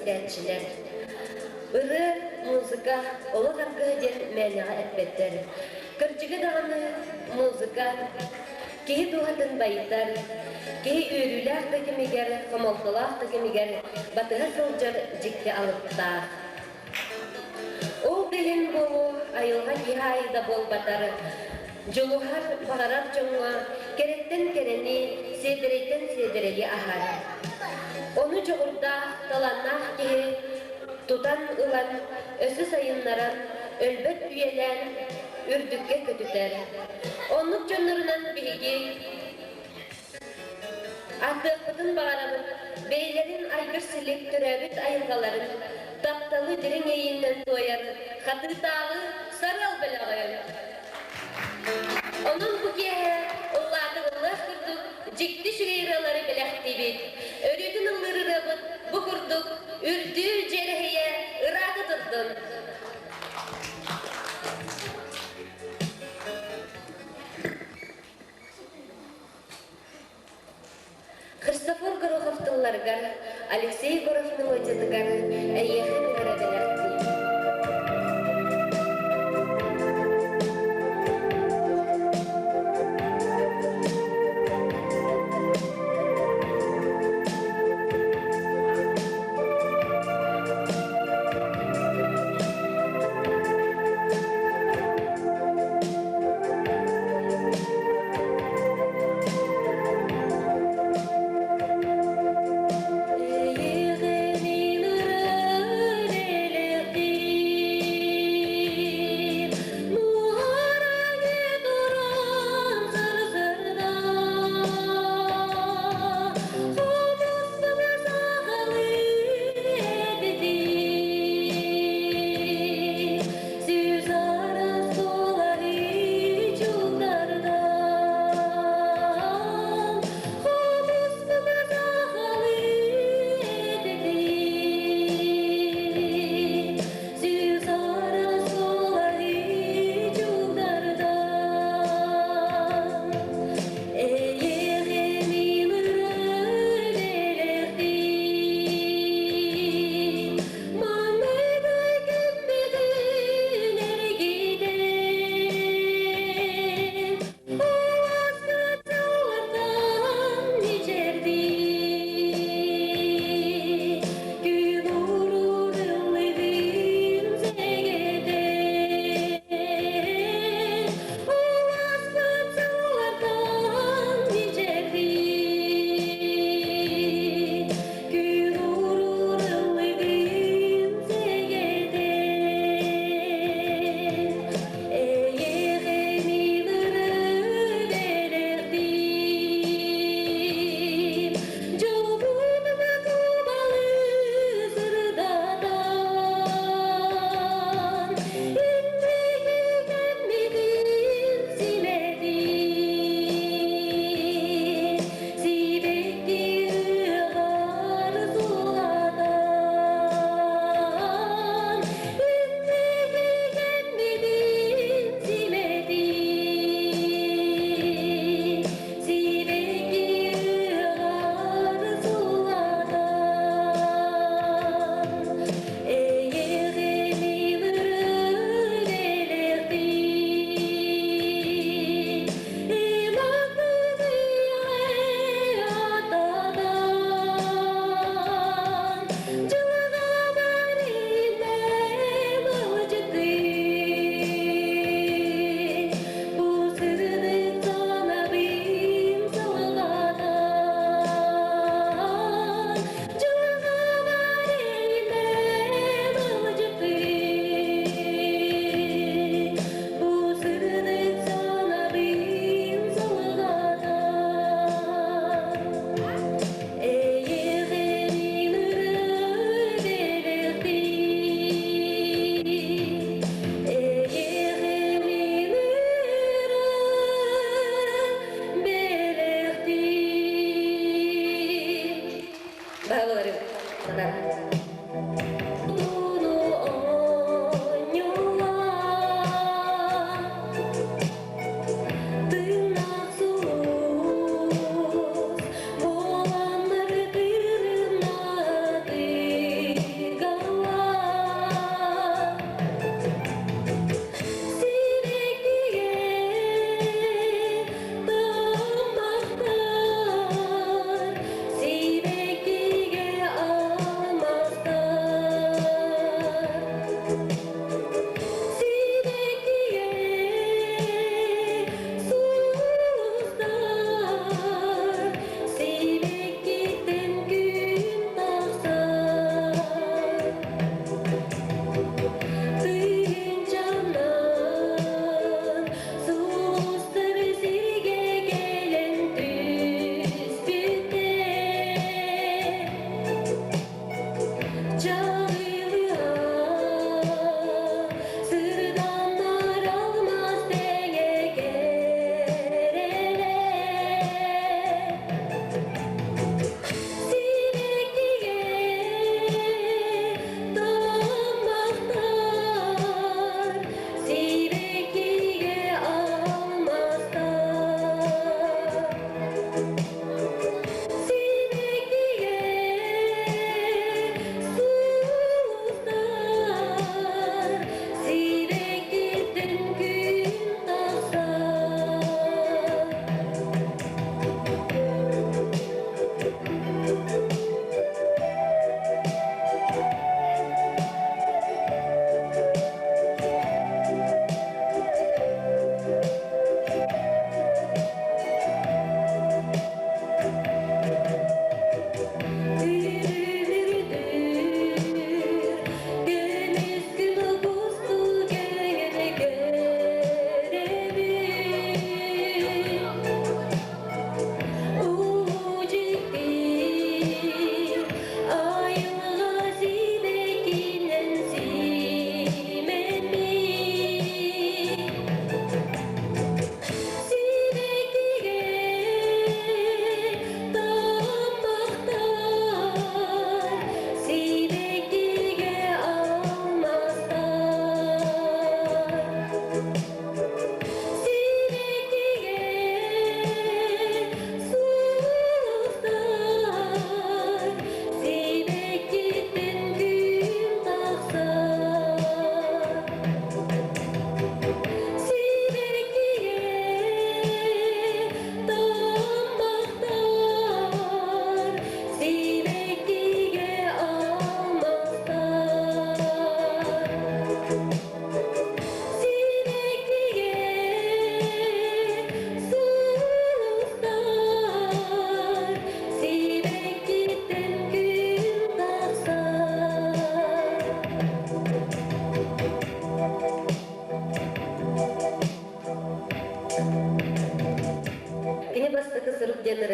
бэлэхтээччилэр. Ырыа, музыка, олох аргыһа диэн мээнэҕэ эппэттэр. Кырдьыга даҕаны, музыка киһи дууһатын байытар, киһи үөрүүлээх да кэмигэр, хомолтолоох да кэмигэр батыһа сылдьар дьикти алыптаах. Ол да иһин буолуо, айылҕа киһи аайы да буолбатар, дьулуһар, баҕарар дьоҥҥо кэрэттэн кэрэни, сиэдэрэйтэн сиэдэрэйи аһар. Ону дьоҕурдаах, талааннаах киһи тутан ылан, өссө сайыннаран, өлбөт үйэлээн, үрдүккэ көтүтэр. Оннук дьоннорунан биһиги Ардыахпытын баҕарабыт, бэйэлэрин айгыр-силик төрөөбүт айылҕаларын, тапталы дириҥ иэйиинэн туойар хатыытааҕы сарыал бөлөҕү. Онон бу киэһэ ыллаатыгыллыах курдук дьикти үчүгэй ырыалары бэлэхтиибит. Өрүүтүн ыллыыр ырыабыт бу курдук үрдүү дьиэрэһийэ ыраата турдун! Христофор Горохов тылларыгар, Алексей Егоров мелодиятыгар «Эйиэхэ мин эрэ бэлэхтиим».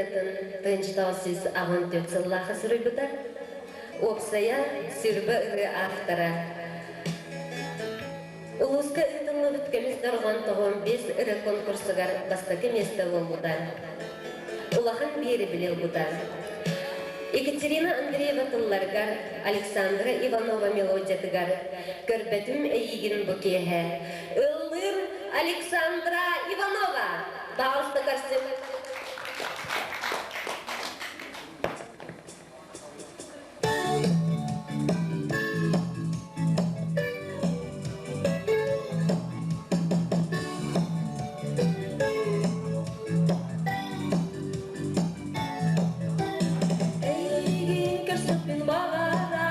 ырыатын 1984 сыллаахха суруйбута. Уопсайа сүрбэ ырыа автора. Улууска ыытыллыбыт көмүс дорҕоон тоҕуон биэс ырыа конкурсугар бастакы миэстэ буолбута. Улахан биэрэбили ылбыта. Екатерина Андреева тылларыгар, Александра Иванова мелодиятыгар «Көрбөтүм эйиигин бу киэһэ» ыллыыр Александра Иванова. Пожалуйста, көрсүҥ. Эйигин көрсөхпүн баҕара,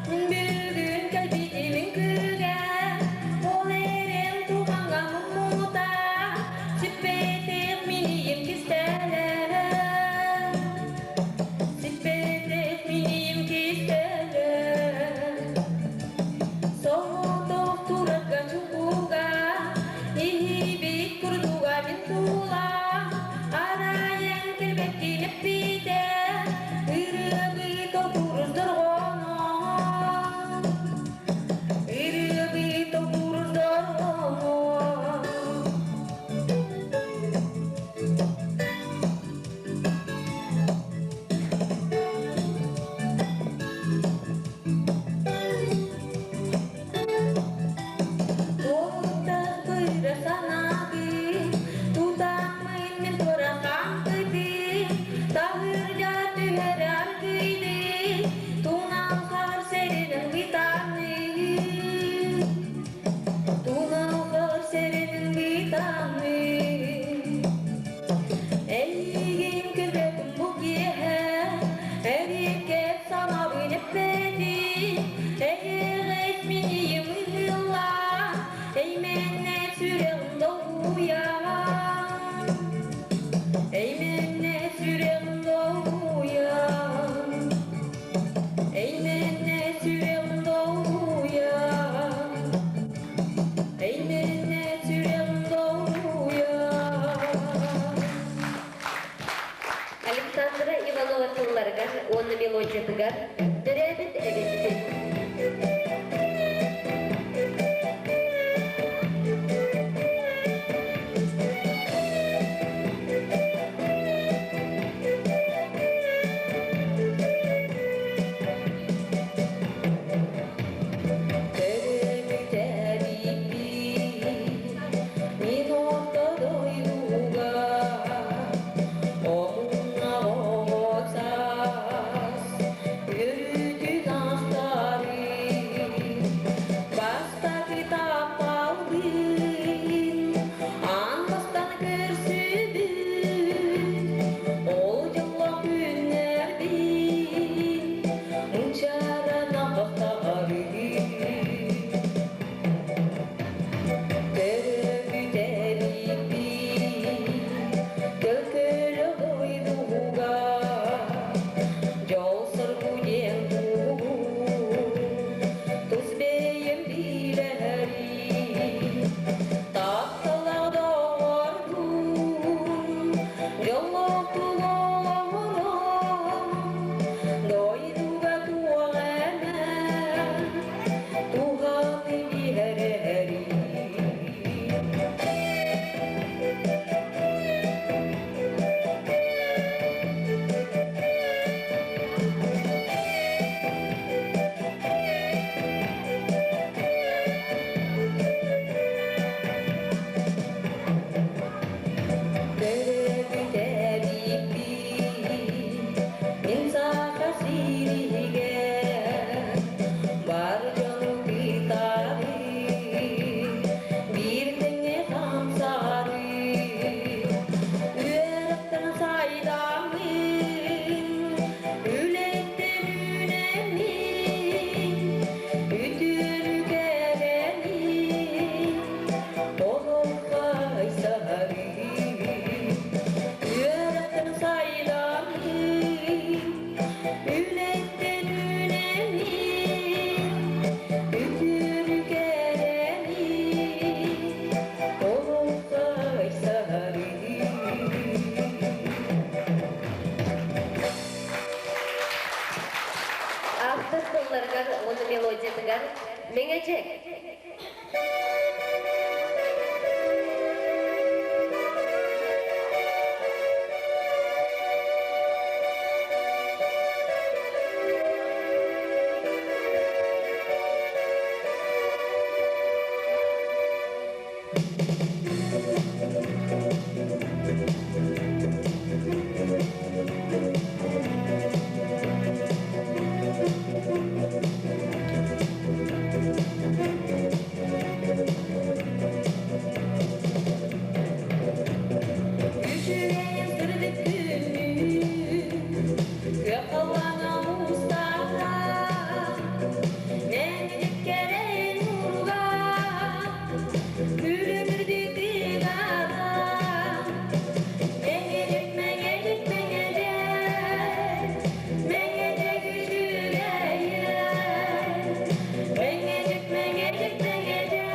бүгүн кэлбитим күлэ, ол эрэн туһаҥа муммута, сүппэтэх минийим. Эбэтэр Мэҥэдьэк. Үчүгэйин сырдык күннүү, кыахаллана муустаата, мэҥилик кэрэн уруга, күлүмүрдүү тыгата, мэҥэлик, мэҥэлик, мэҥэлик, мэҥэлик үчүгэйин, мэҥэлик, мэҥэлик, мэҥэлик,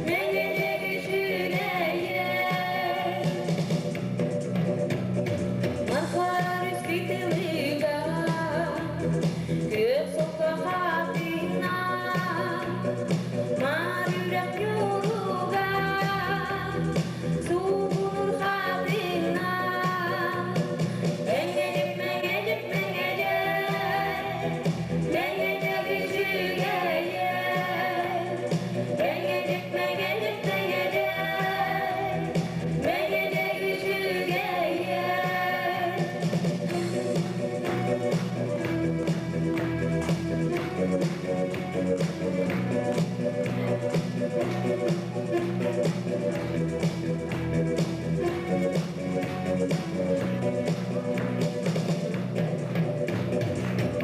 мэҥэлик үчүгэйин. Мархар світилика, күөх солко хатына, маар үрэх ньууруга, суугунур хатына, мэҥэлик, мэҥэлик, мэҥэлик, мэҥэлик үчүгэйин, мэҥэлик, мэҥэлик, мэҥэлик, мэҥэлик үчүгэйин.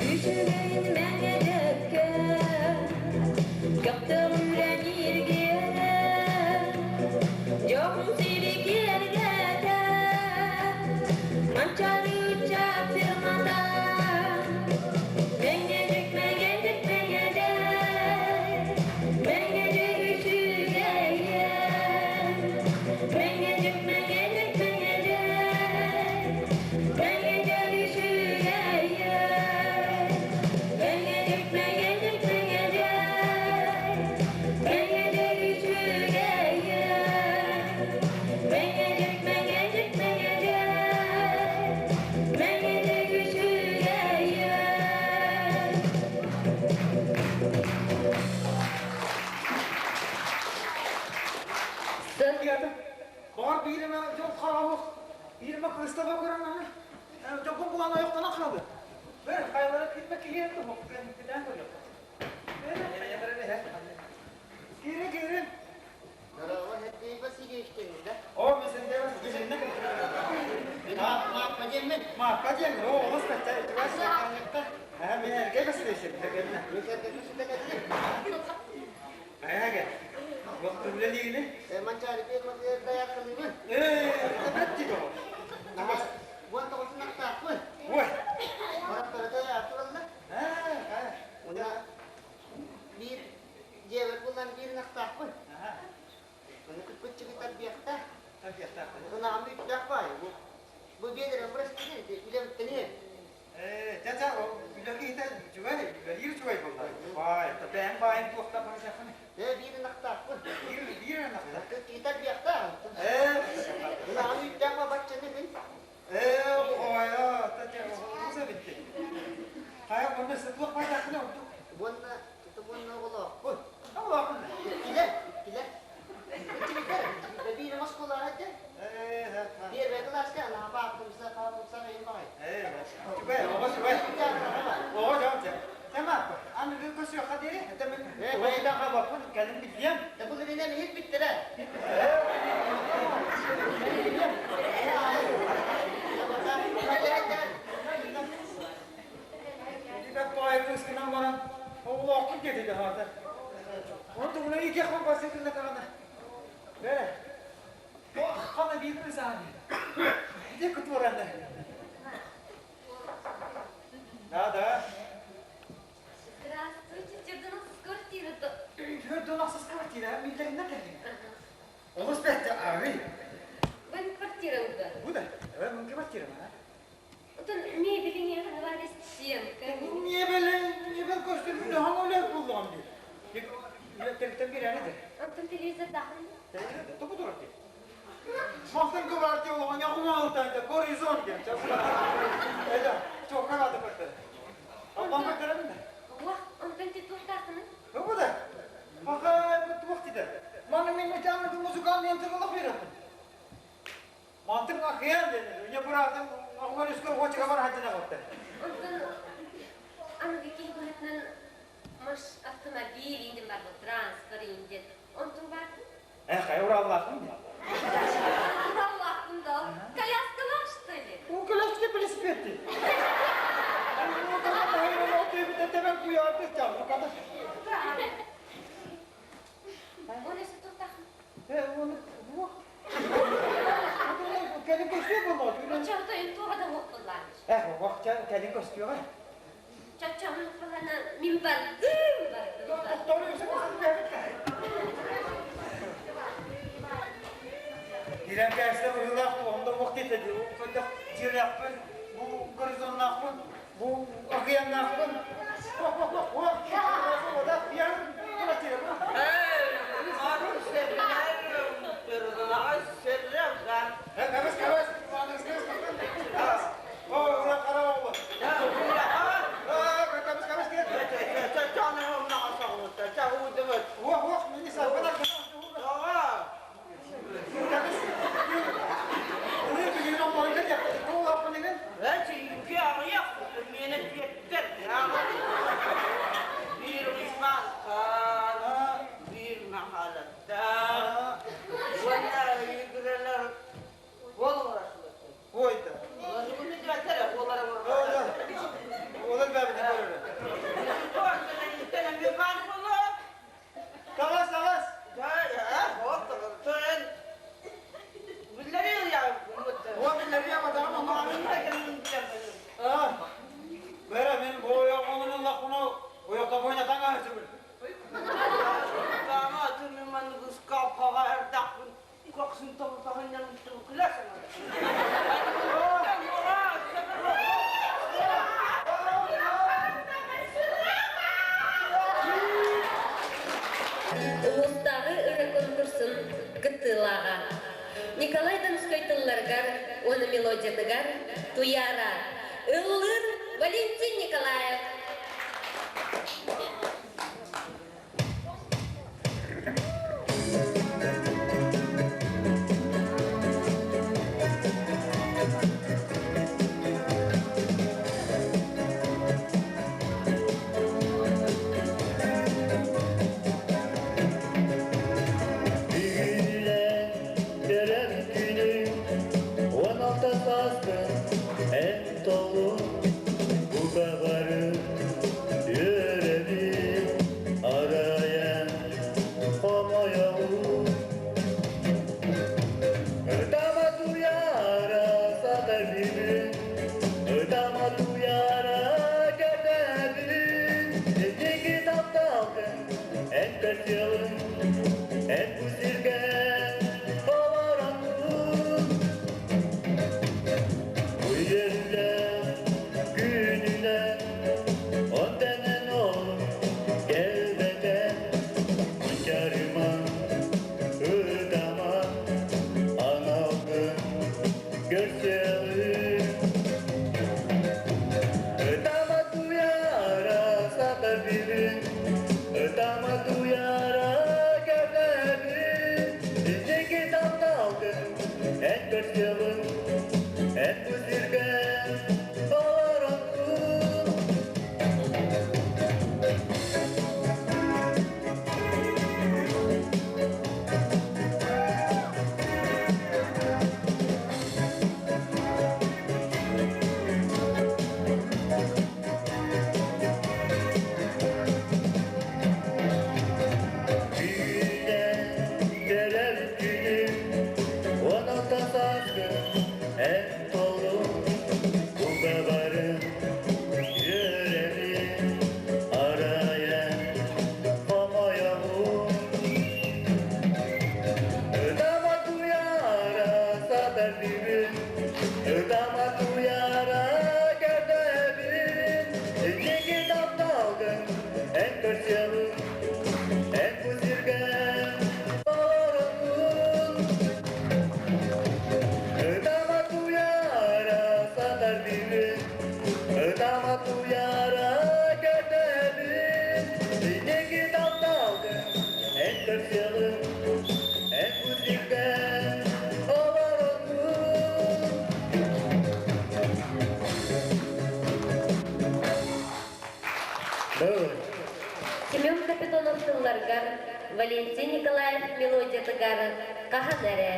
Үчүгэйин мэҥэдьэккэ, көхтөөх үлэн ииргиэрэ, дьоһун сири киэргэтэ, манчаары ыччат фирмата, мэҥэдьэк, мэҥэдьэк, мэҥэдьэк, мэҥэдьэк үчүгэйин, мэҥэдьэк, мэҥэдьэк, мэҥэдьэк, мэҥэдьэк үчүгэйин, мэҥэдьэк, мэҥэдьэк, мэҥэдьэк, мэҥэдьэк үчүгэйин, мэҥэдьэк, мэҥэдьэк, мэҥэдьэк, мэҥэдьэк үчүгэйин. Баар биир эмэ дьол хаалыах, биир эмэ кыыстаба көрөн аны дьолгун булан ойохтонон хаалыа. Бэр, хайалара киирбэт киһи кэтээн көрүөххэ. Киирин, киирин. О, мен сенде сенде Мааппа диэн, о, олус бэттэ, Мен эргэ бэсилэсем, Айага. Вакыт үлэлиини. Ээ, бэтти тоҕо. Ой. Аа, Биир дьиэбэр булан биир ынахтаахпын. Ону күппүт тарбиахта. Ынаҕым үүттээх баай. Бу биэлэрим бырастыгын үлэбиттэн иһэр. Ээ, ча-ча, үлэлиир үчүгэй, үлэлиир үчүгэй буолла. Баай, бэйэҥ баайын туохта баайдаххын. Ээ, биир ынахтаахпын. Биир биир ынахта. Тарбиахта. Ээ, Ынаҕым үүттээх ба баччаны мин. Ээ, оҕойо, тача, олус эбитти. Хайа, онно сытылық баайдаххын ордук. Уонна уонна оҕолоохпун. Оҕолоохпун. Иккилэр, иккилэр. Иккилэр. Биир оскуолаҕа этэ. Ээ, Первый класска ана бааппымса, паапымса айын баҕай. Ээ, үчүгэй, оҕо үчүгэй. Оҕо дьон Тема, аны көсүөххэ диэри, это мен ойдаға баппын, кэлин билиэм. Да бұл инен иһит биттэрэ. Ибэт баайы кыыскынан баран, оҕолоохпун диэтэ хаата. Оны тугуна икки басытында кагана. Бere. Хана биир кыыс ааны. Де кутуранна. Да, да. Здравствуйте, Чердоносовская квартира-то. Чердоносовская квартира, миллеринне кэллиҥ. Олус бэттэ, арый. Бу квартира да. Бу да, э, мин квартира ма. Оттон мебелиҥ эҕин стенка. Мебель, мебель көстүмүн хаҥ үлэ буллаҕым дии. Тэлтэн бирэни де. Оттон телевизордаахын? Току турар дии. Махтан кыбарти олоҕун яхумаалтан горизонт диэн. Это, чокка кады көрдө. Аллам көрдөрөмүн да. Уах, онтон ти туохтааххыный? Бу да. Аха, бу туох диде. Маны мен мутааны музыкальный интегралах береттим. Мантың ахыян деді. Үне бұратын ағуан үскі хочыға бар хадына қопты. Онтон аныгы киһи быһыытынан маш автомобиль индин бар бу транспорт индин. Онтун бар? Эх, ай Ураллаахпын де. Ураллаахпын да. Коляскалаах, что ли? Ол коляска велосипед дии. Оны өссө туохтааххын? Кэлин көстүө буолуо. Оччоҕо туоҕа да уох буллаамыш. Эх, уохча кэлин көстүөҕэ. Чаччаҕын халана мин бардым, бардым. Тохтору өсө Кирэн кээстэ быһыылаах туоһунда уох диэтэ дии. Хайдах дьиэлээхпин, бу горизоннаахпын, бу океаннаахпын. Уох, уох, уох, уох, Улуустааҕы ырыа конкурсун кыттыылааҕа Николай Донской тылларыгар уонна мелодиятыгар Туйаара ыллыыр Валентин Николаев. Бүгүнүнэн төрөп күнүм, 16 сааскын эн толун, бука бары үөрэбин, арайан хомойобун. Ытама туйаара сатар бүгүн, ытама туйаара көрдөбүн, Эдиги тапталгын эн көрсүөҕүн, эн бу сиргэ олоронун. Үөрүүлээх күнүнэн, онтонон ол кэлбэтэ, Мунчаарыма, ытама, аналгын көрсүөҕүн. Ытама туйаара сатар бүгүн, ытама туйаара көрдөбүн. Көрсүөҕүм эн бу сиргэ олороҥҥун. Ытама туйаара сатар бүгүн, ытама туйаара көрдөһөбүн. Инники тапталгын эн көрсүөҕүм, эн бу сиргэ олороҥҥун. Бу Семен Капитонов тылларыгар, Валентин Николаев мелодиятыгар хаһан эрэ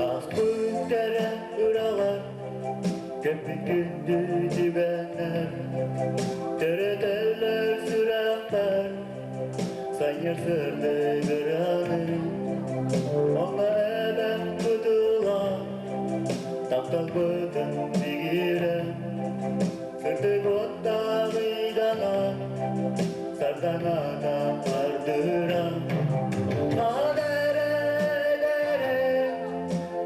Ааспыт кэрэ ыралар, көппүт күндү түгэннэр, төрөтөллөр сүрэхпэр, сайыр сырдык ыраны. Онно эбэм кытыла, тапталбытын бигирэ, сырдык уоттаах ыйдана, сардаҥата ардыра. Кадэрэ,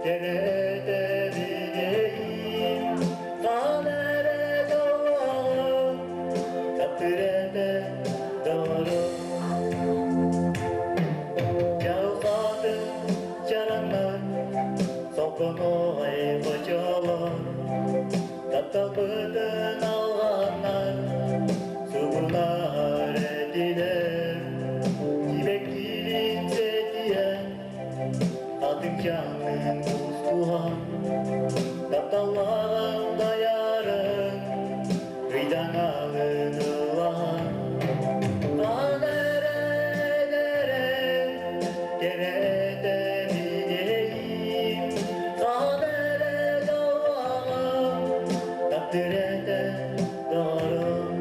кэрэтэ билейим, кадэрэ доллаҕым, таптырэтэ дорум. Дьалхаатын чараннар, солконой хочолор, тапталбытын алҕаннар, сугунаар этилэр. Тибэккилин сэтиэн, атыҥчаанын кустуһан, тапталлааҕын дайарын, ыйдаҥалын ылаһан. Кадэрэ, кэрэтэ билейим, кадэрэ доллаҕым, таптырэтэ дорум.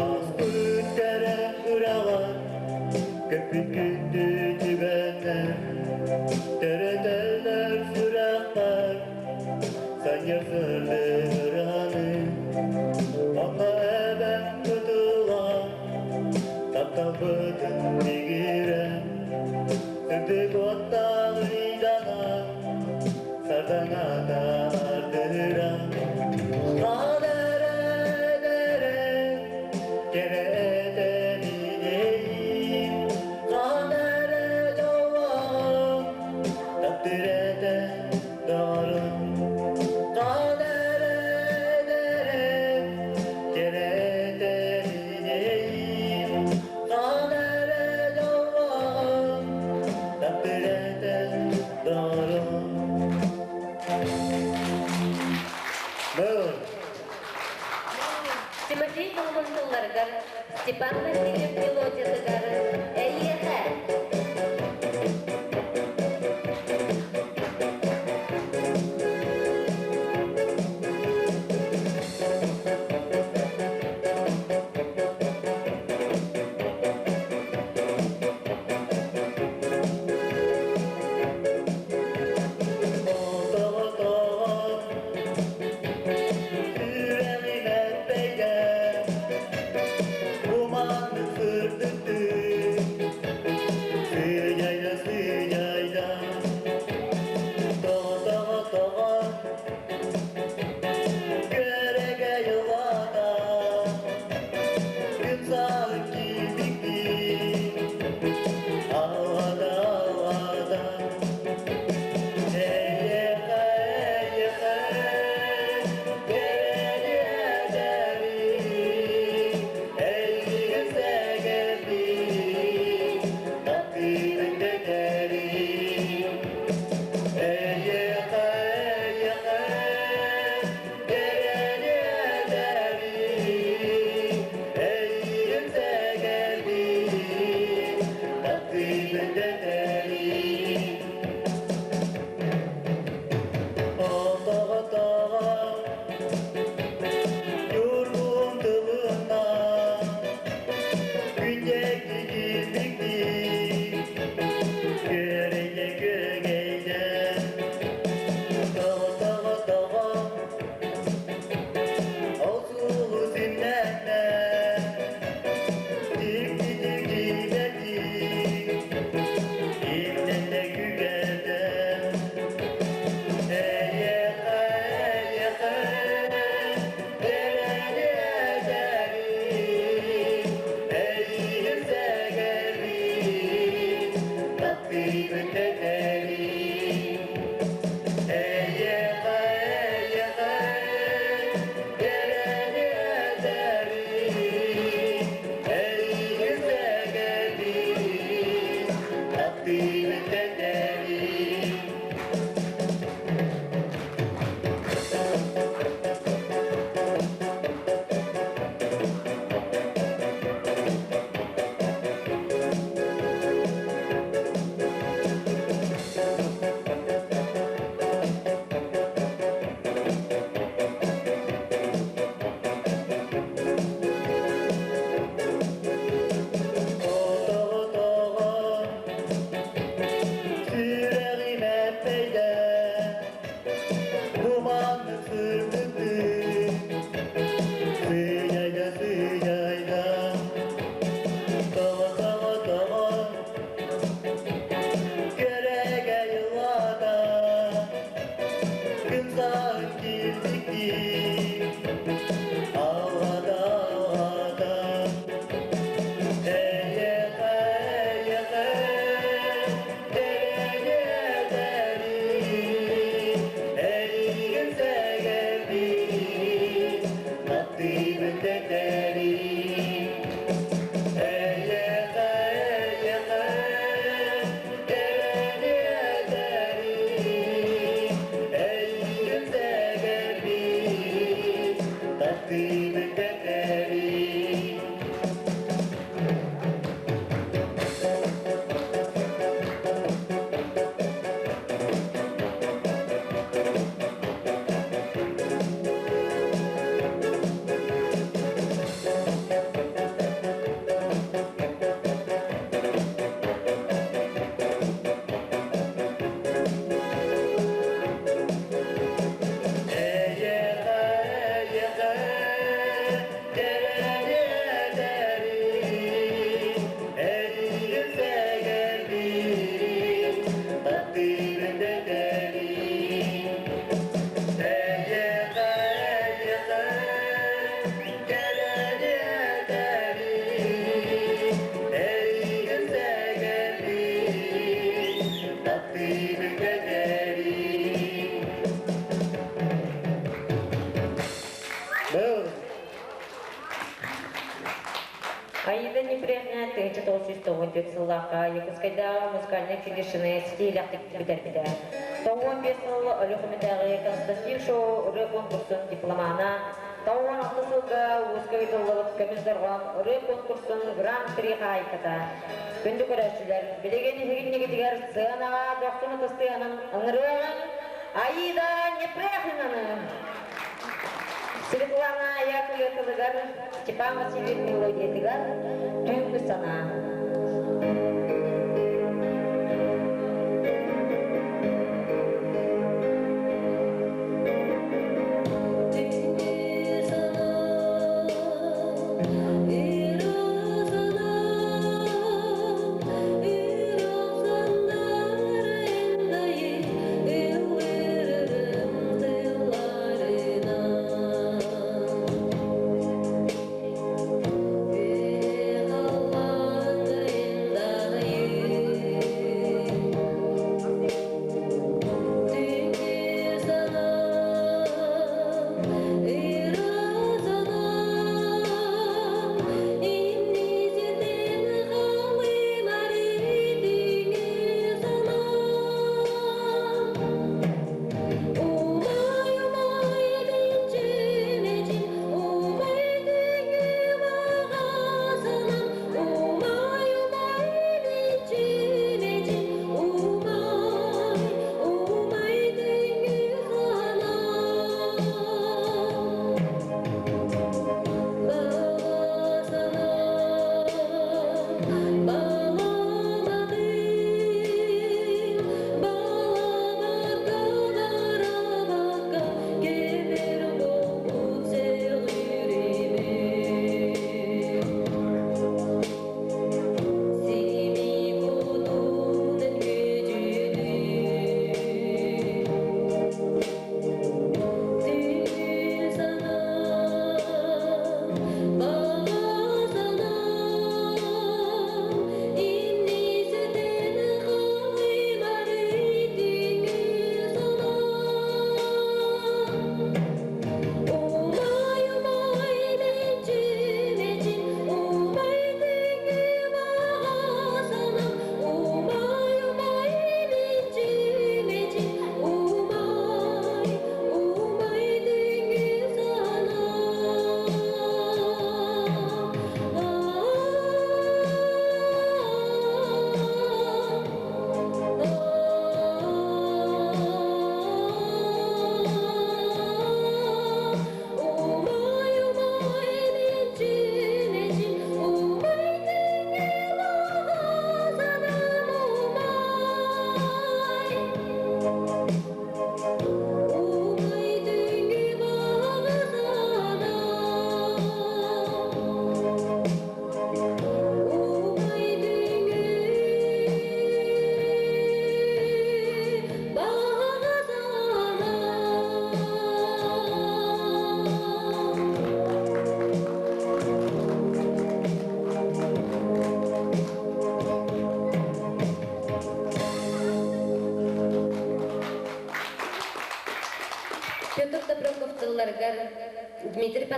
Ааспыт кэрэ ыраҕар, көппүт күндү түгэннэр, төрөтөллөр сүрэхпэр, санньыар сырдык ыраны. Онно эбэм кытыла, тапталбытын бигирэ, сырдык уоттаах ыйдана, сардаҥата ардыра. Кадэрэ, кэрэтэ билейим, кадэрэ доллаҕым, таптырэтэ дорум. Кадэрэ, кэрэтэ билейим, кадэрэ доллаҕым, таптырэтэ дорум. Бу Тимофей Толмон тылларыгар, Степан Васильев мелодиятыгар «Эйиэхэ» Тоҕо-тоҕо сүрэҕим эппэйдэ, куманнык сырдыктыы. дэтэри. Эйиэхэ, эйиэхэ, кэрэни этэри, эйигин сэгэрбит, таптыыбын дэтэри. Эйиэхэ, эйиэхэ, кэрэни этэри, эйигин сэгэрбит, таптыыбын дэтэри. Эйиэхэ, эйиэхэ, кэрэни этэри, эйигин сэгэрбит, таптыыбын дэтэри. Был. Аида Непряхина 1994 сыллаахха Якутскайдааҕы музыкальнай училищены ситиһиилээхтик бүтэрбитэ. 95 сыл Өлүөхүмэтээҕи Константин Шоу ырыа конкурсун дипломана, 96 сылга улууска ыытыллыбыт Көмүс дорҕоон ырыа конкурсун Гран-при хаһаайката. Күндү көрөөччүлэр, билигин иһигиннигитигэр сыанаҕа дохсун ытыстыанын ыҥырыаҕыҥ Аида Непряхинаны! Светлана Яковлевтыгар, Степан Васильев мелодиятыгар Түүҥҥү санаа. Түүҥҥү санаа,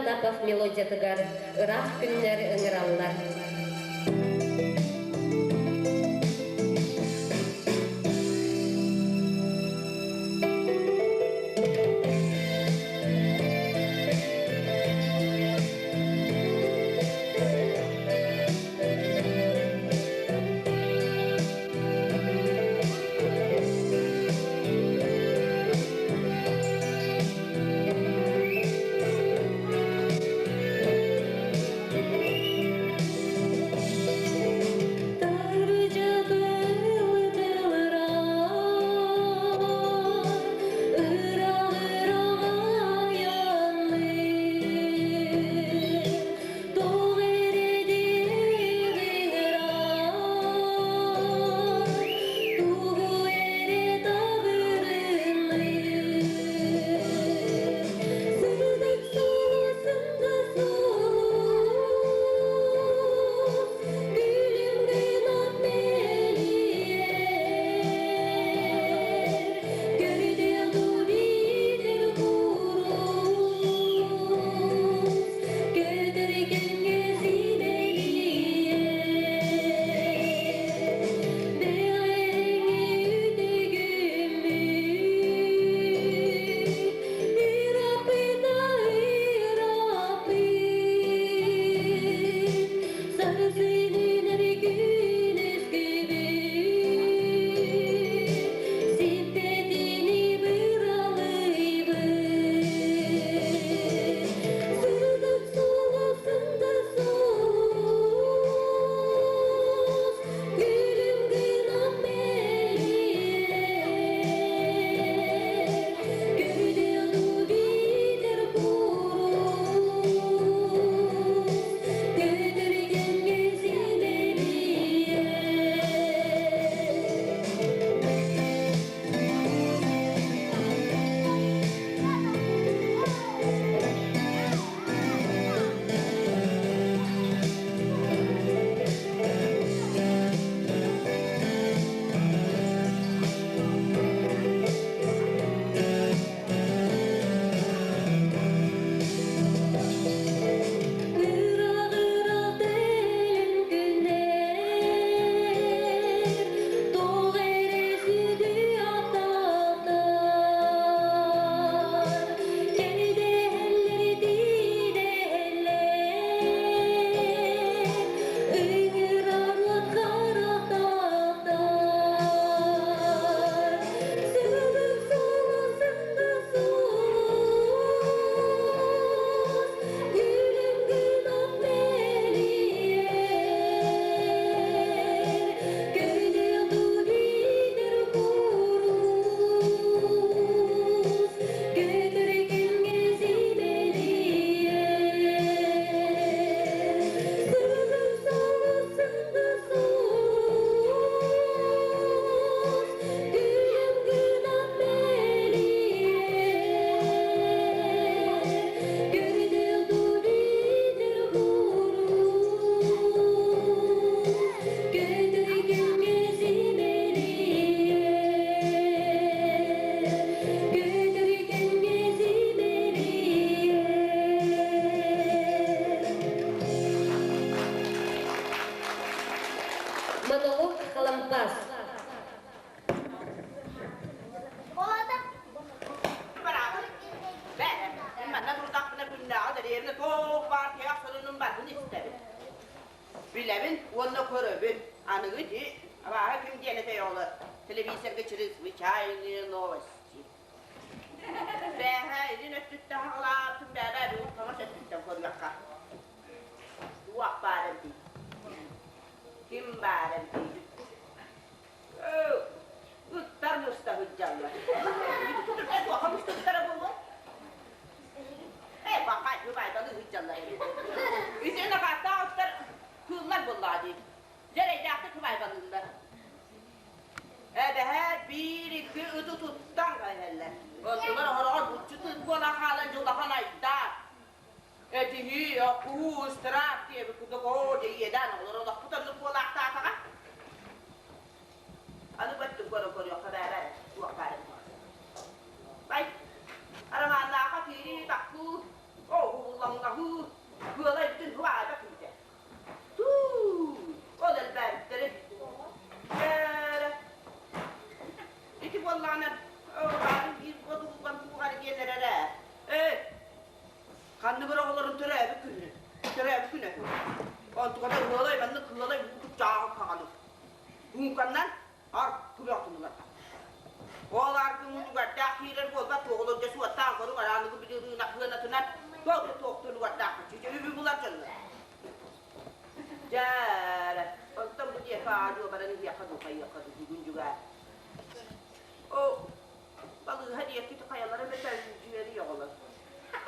Потапов мелодиятыгар Ыраах күннэр ыҥыраллар. Монолог Халампас. Манна турдахпына күннээҕи дэриэбинэ туох баар тиһэх сонунун барытын истэбин. Билэбин уонна көрөбүн. Аныгы ити абааһы ким диэн этэй оҕолор? Телевизорга чрезвычайные новости. Бээһээ илин өттүттэн хаҕылаабытым бээбээ бүгүн хаҥас өттүттэн көрүөххэ. Туох баар эбитий? Ким баар эбитий? Ыттар муста сылдьаллар. Ити туохха мустубуттара буолуой? Ээ, бакай, быбайдалы сылдьаллар эбит. Ити накааттаах ыттар кыыллар буоллаҕа дии. Дьэрэйдээхтик кыбайбалыыллар. Эбэһээт биир-икки ыты туттан кэлэллэр. Онтулар оһороҕор булчут ыт буолан хаалан дьулахан айдаан. Этиһии, оккуһуу, ыстыраап диэбит курдук оо дьэ иэдээн оҕолор олохпут оннук буолаахтаатаҕа. Аны бөттүм көрө көрүөххэ бээрэ туох баар эбит. Бай, арамааннаахха киирии таккыы, оо уһуллаҥнаһыы. күнэ. Онтуката ыалай маннык ыалай куччааҕы хаҕаны. Муҥканнан ар күрөхтүнүлар. Ол аргы мунугардаах киирэр буолбат туоҕулар дьэ суоттаан көрүҥ арааныгы билирыына хыанатынан туох туохтунугардаах чүчү булар дьоннор. Дьээрэ, онтон бу диэки аадьуо баран иһиэххэ дуу, хайыахха дуу бүгүн дьүгээр. О, балыыһа диэки хайалара мөтөлдьүөри оҕолор.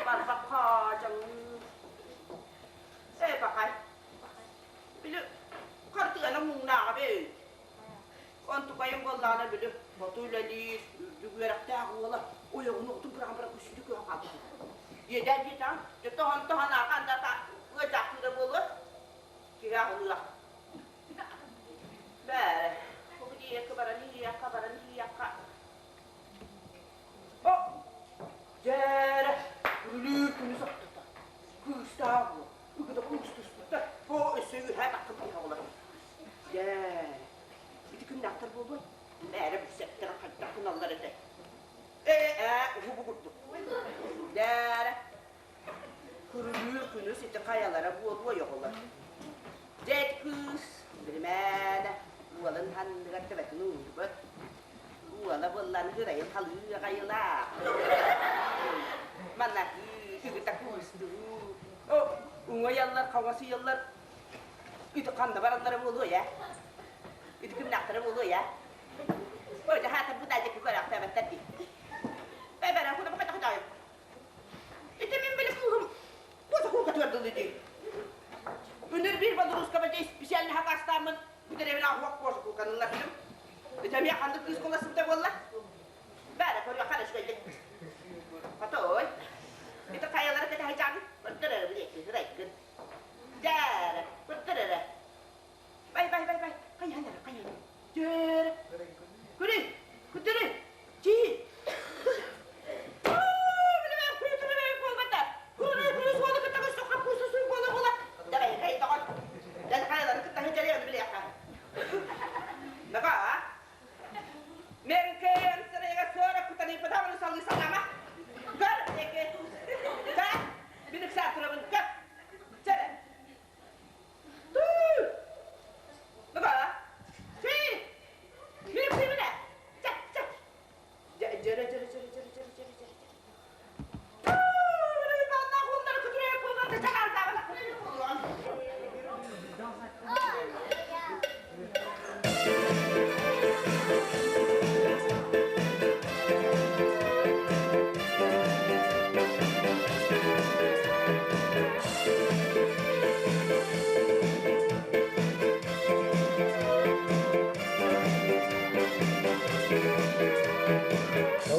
Барбахха дьаҥыы. Ээ, бахай. Били хартыгана муҥнааҕа бэй. Онтукайым буоллаҕына били хоту үлэлиир, үрдүк үөрэхтээх уола ойоҕун оҕотун быраҕан баран көстүтү көһө хаалбыт. Иэдээн диэтэҕин, дьэ тоһон тоһон аахан да ыадьаахтыыра буолуо. Киһи аҕылыах. Бээрэ, бу диэки баран иһиэххэ, баран иһиэххэ. О, дьээрэ, үлүүр күнү сохтута. Кыыстаах буол. Ыгыда куустуспуттар. Бу өссө үһэ таххын оҕолор. Дьээрэ, ити күннээхтэр буолуой? Бээрэ бүсэттэр хайдах гыналлар этэ. Ээ, уһу курдук. Дьээрэ, Күрүлүүр күнүс ити хайалара буолуой оҕолор? Дьэ ити кыыс биримээнэ уолун санныгар төбөтүн уурбут. Уола буоллан ырайын халыы аҕайылаах. Манна үгүтэ куустуу. О, уҥайаллар, хаҥасыйаллар. Ити ханна бараллара буолуой ээ? Ити кимнээхтэрэ буолуой ээ? Ой, хаата бу да дьэки көрөөхтөөбөттөр дии. Бэбэрэ, худа баката Ити мин били кыыһым куоса куока дии. Үнүр биир бодрууска бадьа специально хакастааммын бүтэрэбин аһуох куоса кууканыллардым. Ити эмиэ ханнык кыыс куласыбыта буолла? Бары көрүө харышкайдык. Хотой. Ити хайалара кэтэһэжаан көрдөрөр билиэки ырайгын. Дээрэ, көрдөрөрө. Бай бай бай бай. Хайанара, хайанара. Дээрэ. Күрү, күтүрү. Чи.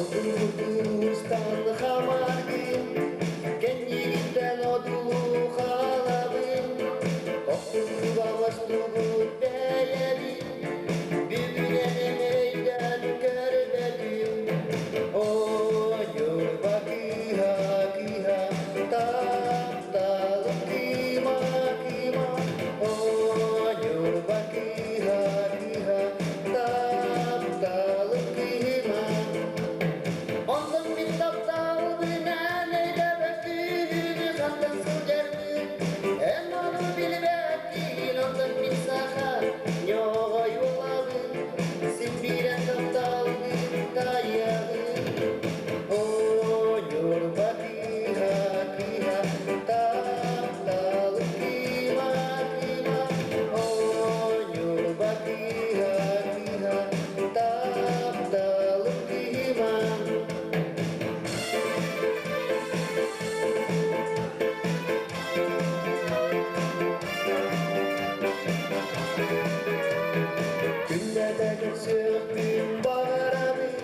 Одуулустан хамаргын, кэннигиттэн одулуу хаалабын, Охтугубаҕастугут бэйэбин, бүгүнэн эҥэйдэн көрбөтүм. Ойурба кыыһа кыыһа, тапталым кыыма кыыма, Ойурба кыыһа кыыһа, тапталым кыыма. Онтон мин тапталбынан өйдөбөттүүнү хантан сылдьарбын, эн ону билбэккин, онтон мин саха ньоҕой буолабын, син биирэн тапталбын таайабын. О, ньурба кыыһа, кыыһа, тапталым кыыма, кыыма, О, ньурба кыыһа, кыыһа, тапталым кыыма. Күннэтэ көрсүөхпүн баҕарабын,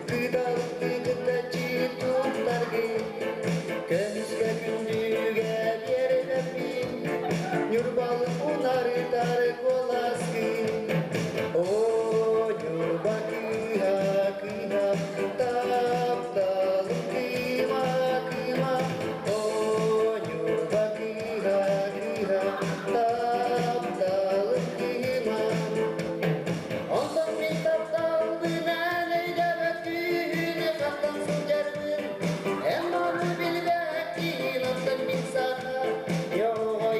кыталыкты кытта туттаргын, көмүскэ күндүгэ биэрбэппин, Ньурбалык унарытар куоласкын. О, Ньурба кыыһа, кыыһа, тапталым кыыма, кыыма, О, Ньурба кыыһа, кыыһа, тапталым кыыма. Онтон мин тапталбынан өйдөбөттүүнү хантан сылдьарбын, эн ону билбэккин, онтон мин саха ньоҕой.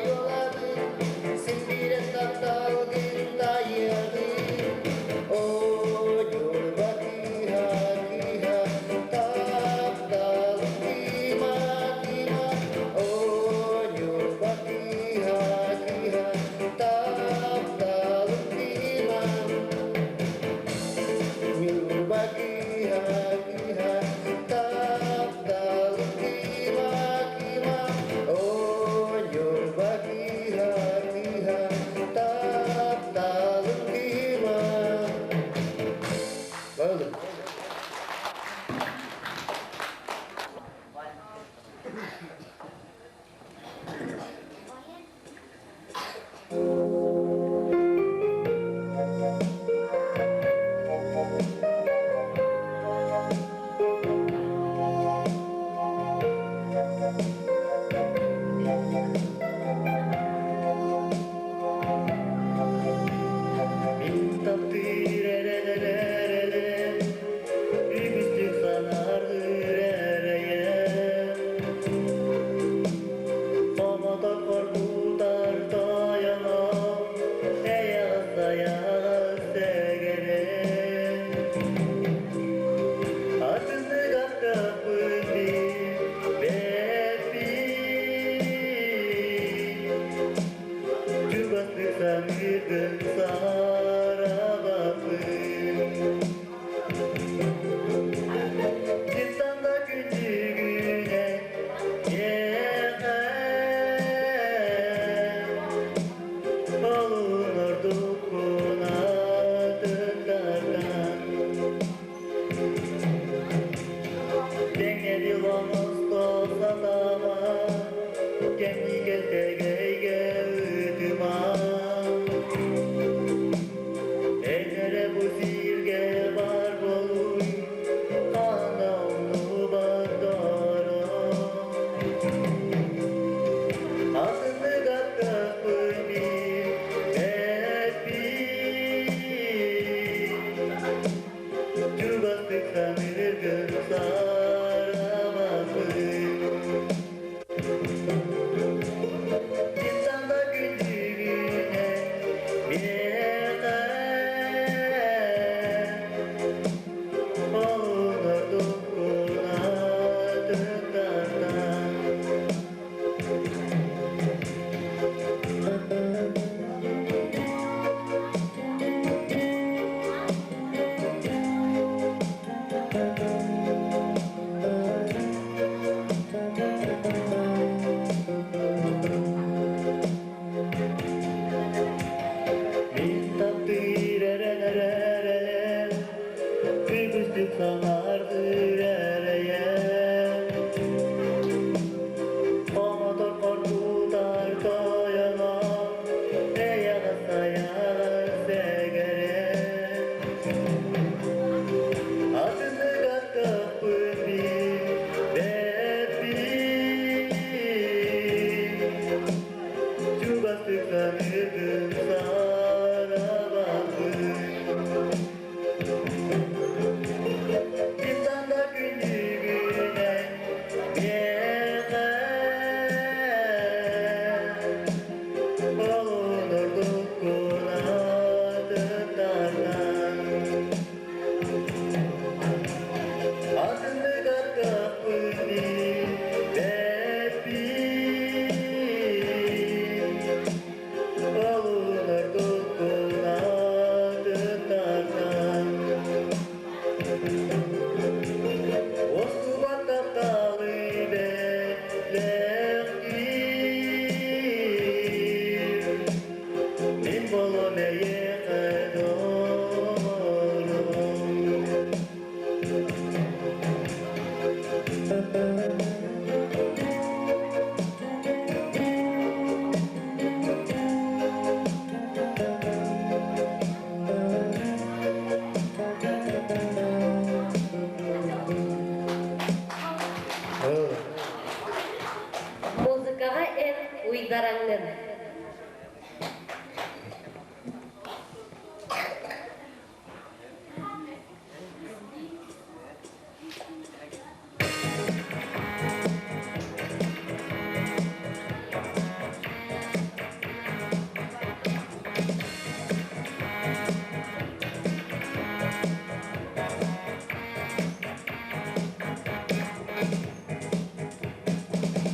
ылын.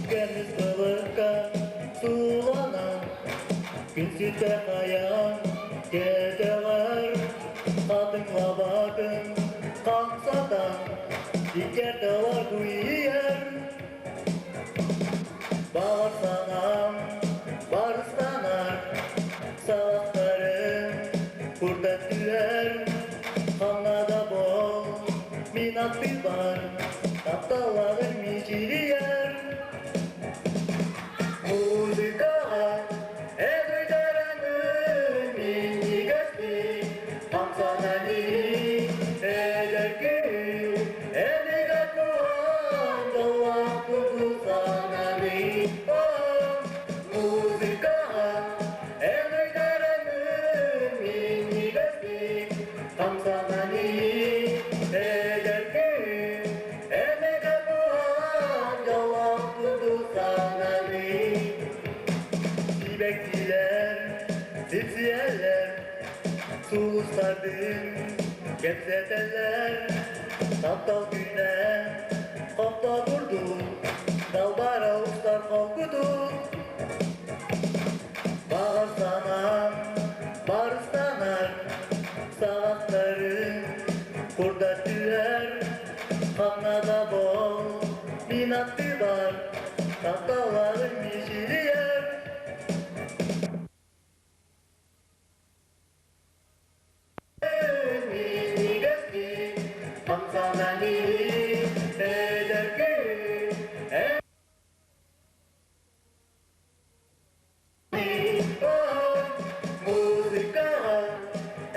Көмүс былыкка сууланан, күн сүтэ хайаан кэтэҕэр, хатыҥ лабаатын хамсатан, иккэрдэлэр куйар. Баҕар санаам барыстанар, саҕахтарым курдат түһэр, ханна да бол, мин аттыбар, тапталлаҕым мичилийэр. Музыкаҕа эдэрдэрэҥин минньигэстик хамсанан эдэр кыыл эдэр дьоллоох кутулсанан Музыкаҕа эдэрдэрэҥин минньигэстик хамсанан эдэр кыыл эдэр дьоллоох кутулсанан Сибэккилэр, сипсийэллэр, сулустардыын кэпсэтэллэр, таптал күнэ хопто курдук, далбара устар холкутук. Баҕар санаам барыстанар, саҕахтарын курдат түһэр, ханна да бол, мин аттыбар, тапталларым мичилийэр. Минньигэстик хамсанан эдэркин Музыкаҕа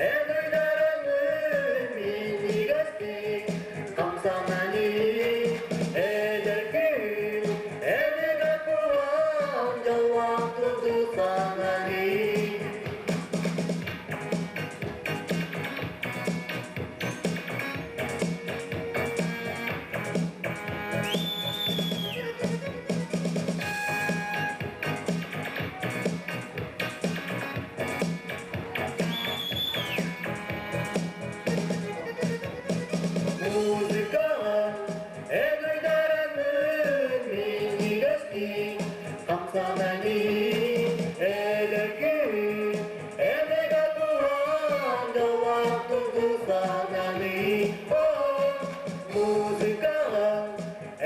эн ойдарыҥын минньигэстик хамсанан эдэркин эдэр куһаҕан дьоллоох курдук сананыы. Музыкаҕа эн ойдарыҥын минньигэстик хамсанан эдэркин эдэр куһаҕан дьоллоох курдук сананыы. Музыкаҕа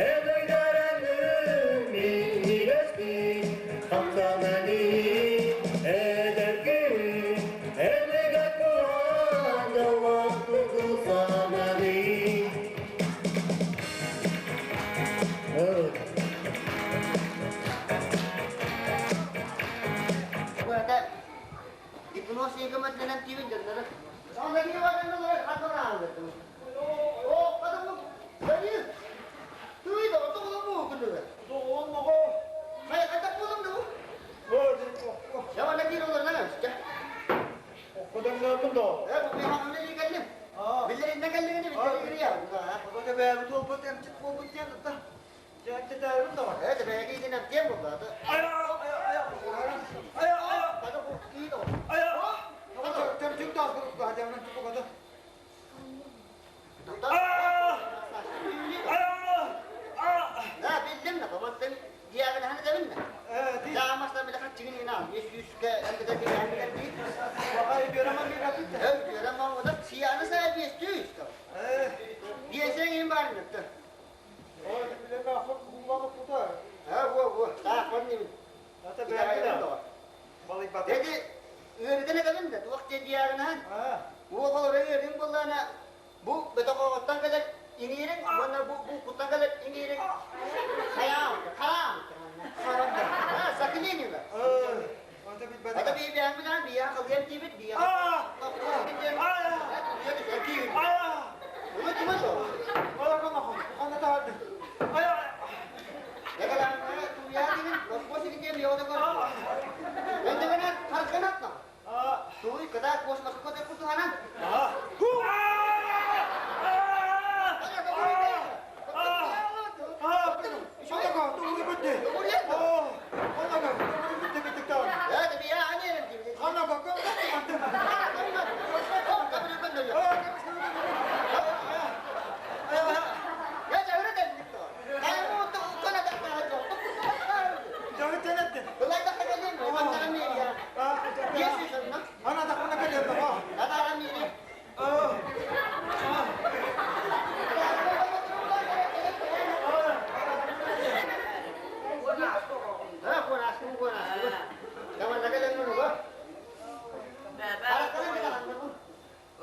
эн ойдарыҥын минньигэстик хамсанан эдэркин эдэр куһаҕан дьоллоох курдук сананыы. Бу гипноз егоматынан тиибин дьоннору.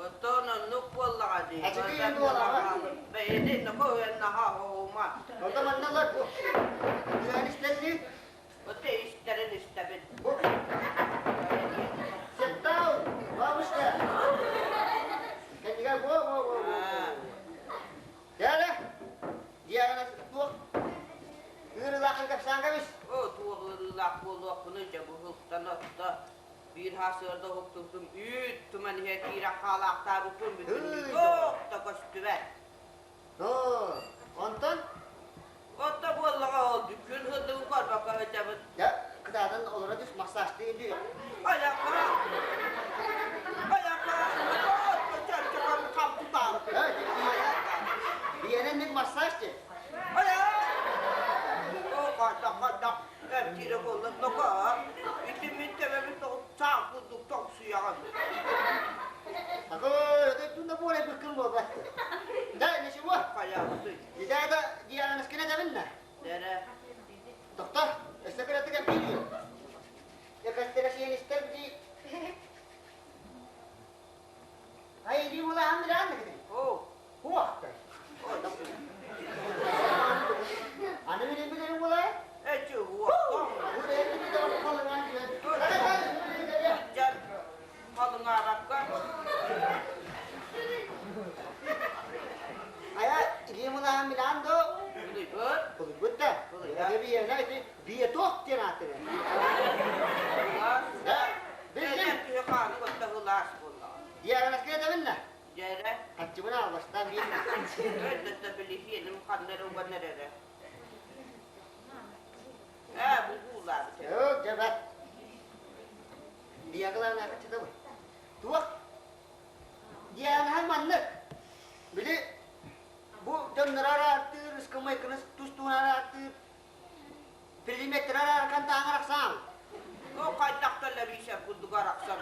Оттон оннук буоллаҕа дии. Бэйэни наһаа оһума. Оте истэрин истэбин. Оо, туох ыарыылаах буолуохпунуй дьэ бу һылтан отто. Биир сарсыарда уһуктубутум үүт туман иһэ киирэн хаалаахтаабыппын бүтүннүү туох да көстүбэт. Онтон? Отто буоллаҕа ол күн сырдыгын көрбөккө сылдьабыт. Дьэ, кытаатан олоро түс, массажтыы дии. Айака! Айака! Чөрчөкөн хам тутаан. Биэнэн мин массаж дии. Айа! О, хайдах, хайдах. Эмтиирэ буолла, ноко. Ити мин төбөбүн саах курдук тоҥсуйаҕын. Такой, это тунда более быккын буолбат. Да, ничего. Хайаабытый? Ида да диагнозкина дабынна. Дэрэ. Доктор, өссө кыратык эмтиир. Якастерашиенистер ди. Ай, иди була амдыран дегин. О, Хуахта. Аны билен билен була. эчи уоттон. Бу бэйэни да халыҥаан диэн. Дьэн халыҥаабакка. Ая, иди була амдыран до. Билибит. Булбут да. Эби ена ити биеток диэн ааттанар. Да. Билгин. Бэйэм киһи хааны кытта ылаас буоллаҕа. Диагнозкина дабынна. Дьэрэ. Хаччыбына албастан биир. Өйдөттө билиһиэним ханнары уганнар эрэ. Ээ, бу буулаабыт. Yok, жабат. Диагнозна каччыта бу. Туох? Диагноз маннык. Били бу дьоннор ааттыыр, ыскамайкыныс тустуунар ааттыыр, предметтер аркан тааңар ахсаан. О, хайдахталлар исэ курдук арахсан.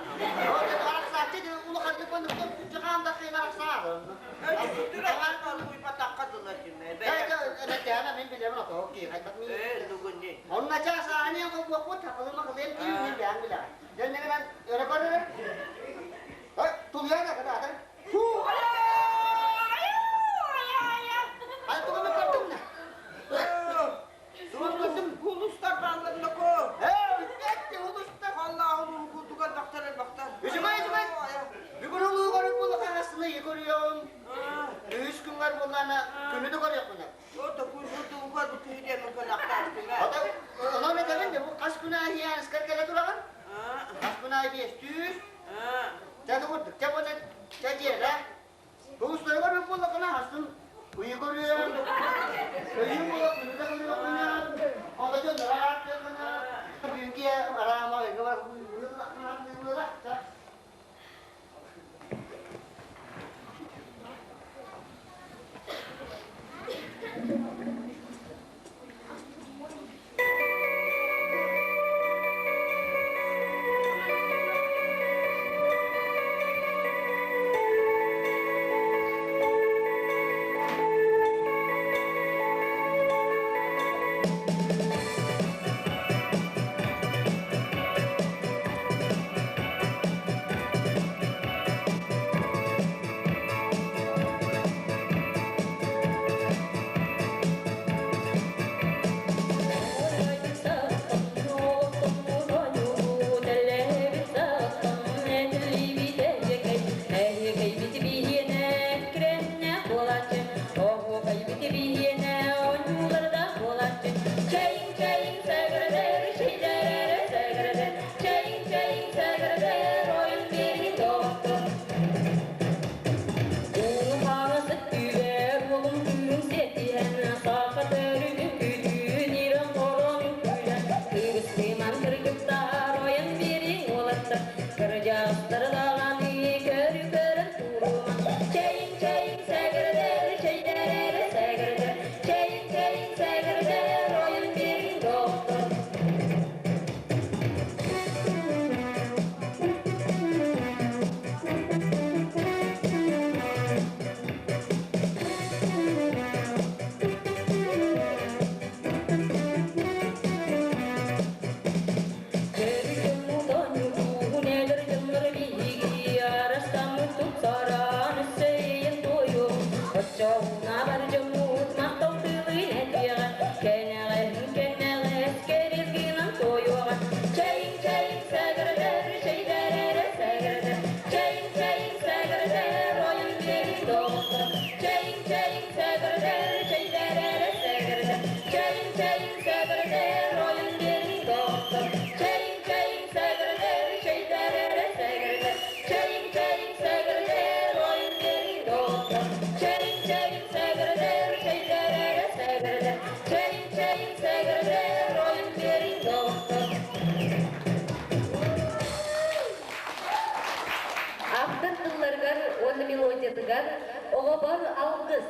Арахсааччы улаханнык оннук чагаан да кыйын арахсаа. Өчүтүрэ уйбатахха дылы дьиме. Бэйэ мен билемин ото ки хайдах ми. Ээ, дугунни. Онна часа ани ko ko тапалыма кылым ки мен бян биле. Ден өрө көрөр. Ой, тулуяна када. Фу! Ай тугу көрдүм на. Тугу көрдүм. Улустар балларына ко. Э, этти улустар. Аллахым курдуга бактар бактар. Үжүмай, үжүмай. Бүгүн улуу көрүп болу кагасыны көрüyorum. Үч күнгөр буллана күнү да көрөкмүн. О, да курдугу көр бу киһиде мен көлактар. Ата, онон этебин де бу кас күнө ахиян скар келе тураган. Кас күнө ай бес түс. Жады курдук. Жа бола жа жера. Бу устар көрүп болу кана хасын уй көрüyorum. Өйүм болу күнү да көрөкмүн. Анда жон раат кына. Бүгүнкү арама бар. Кырдьаҕастары даҕаны көрү-көрөн турума. Чэйиҥ, чэйиҥ, сэгэрдэр, чэйдэр эрэ сэгэрдэр. Чэйиҥ, чэйиҥ, сэгэрдэр, ойон биэриҥ доҕоттор. Автор тылларыгар уонна мелодиятыгар оҕобор алгыс.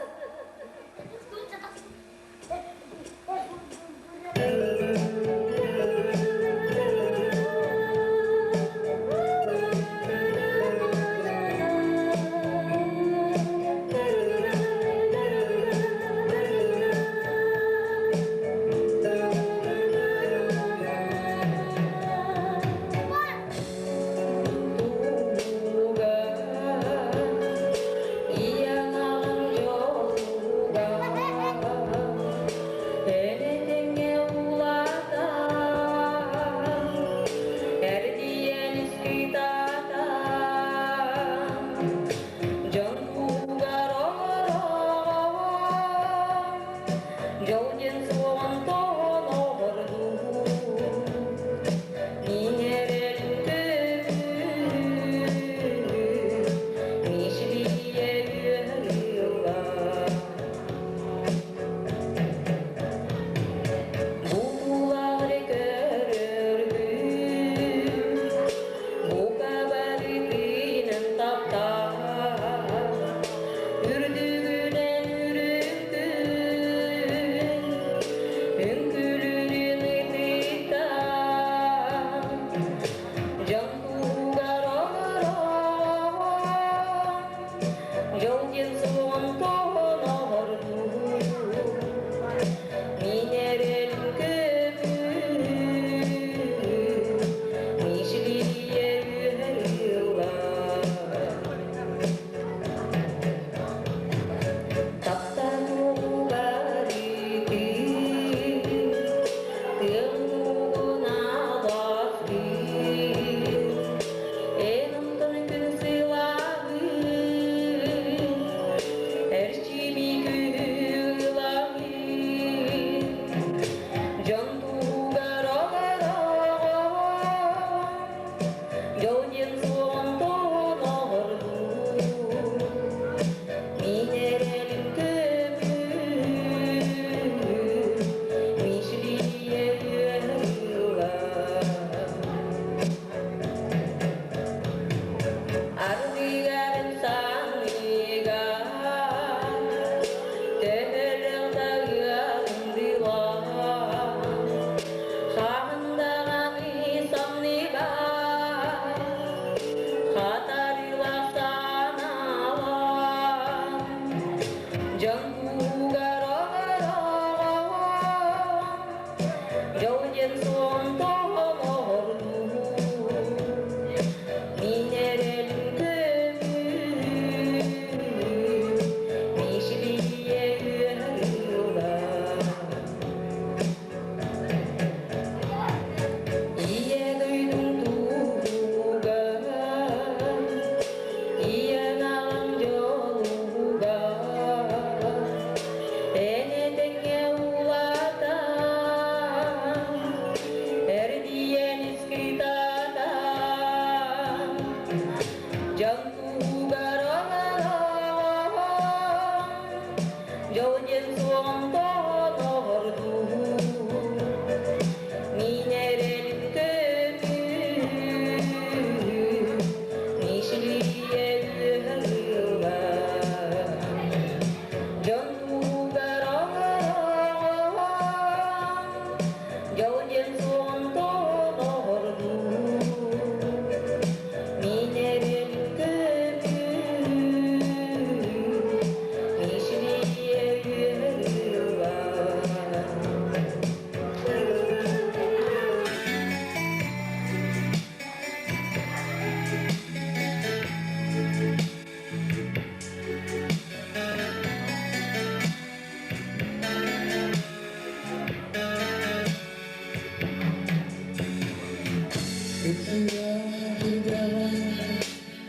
Кыра кырдьаҕас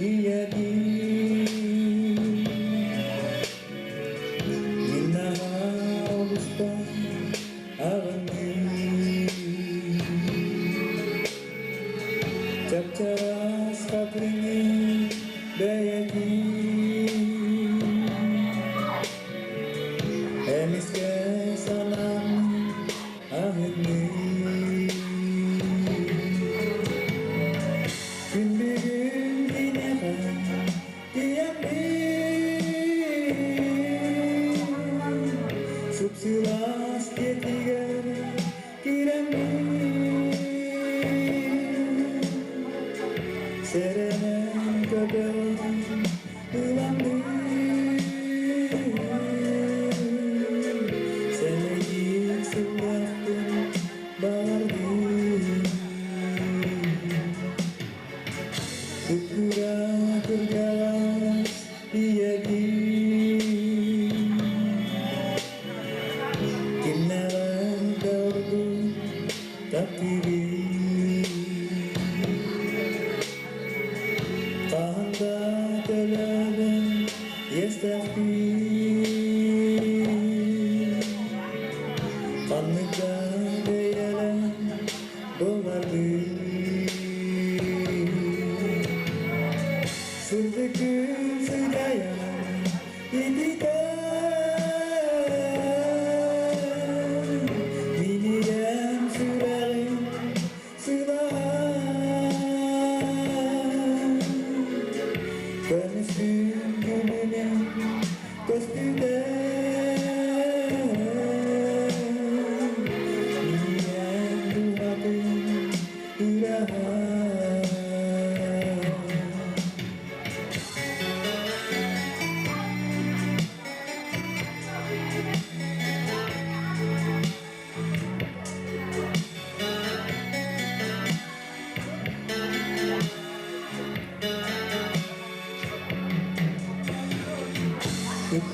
ийэбин Мин наһаа олустан аҕынным Чап-чараас хатыҥы бэйэтин Эмискэ санаам аһынныы Күн бүгүн киниэхэ тиийэммин Сып-сылаас дьиэтигэр киирэммин Сэрэнэн көтөҕөн ыламмын Сэмэйдик сыллаахпын баҕардым Кыра кырдьаҕас ийэбин Кимнээҕэр да ордук таптыыбын Хаһан да төлөбөн иэстээхпин Ханнык да бэйэлээх буолларбын Сырдык күн сыдьаайан ититэн Минигэм сүрэҕим сылаһан Көмүс күн күлүмүн көстүтэн Минигэм дууһатын ыраһан.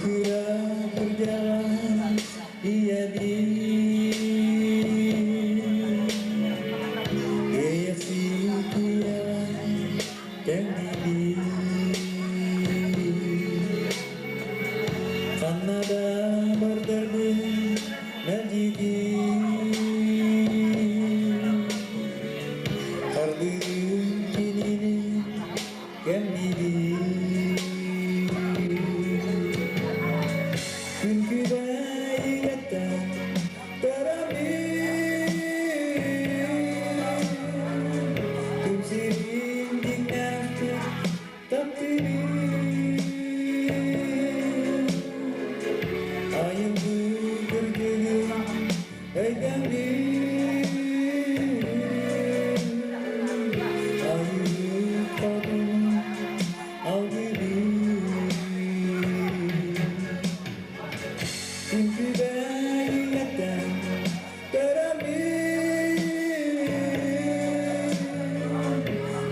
Кыра кырдьаҕас ийэбин Эйэхсит ийэҕэ тэҥниибин Ханна да бардарбын мэлдьитин Хардыырын кинини кэмниибин Күн күбэй ийэттэн төрөммүн Күн сирин дьиҥнээхтик таптыыбын Айылгы кырдьыгын өйдөммүн Айыы хотун алгыыбын Күн күбэй ийэттэн төрөммүн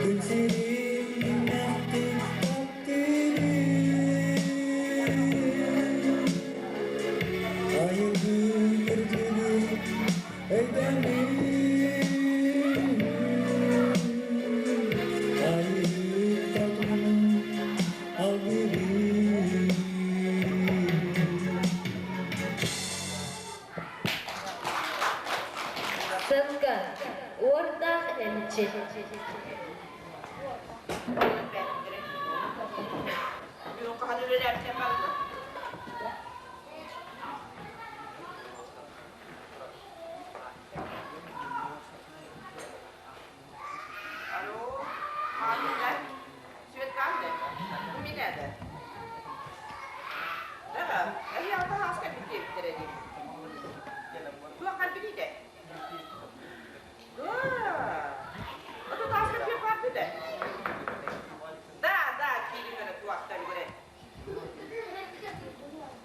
Күн сирин дьиҥнээхтик таптыыбын Айылгы кырдьыгын өйдөммүн Айыы хотунун алгыыбын. Сылгы, уордаах эмчит. Бүгүн хаһан үлэлээбитин барда. Алло, Амина, Светлана, бу мин этэ. Да, эһиэхэ ааска диэбиттэрэ дии. Туох билиитэ? Да, это тааска пиэппааппыта. Да, да, киирин эрэ туохтан көрө.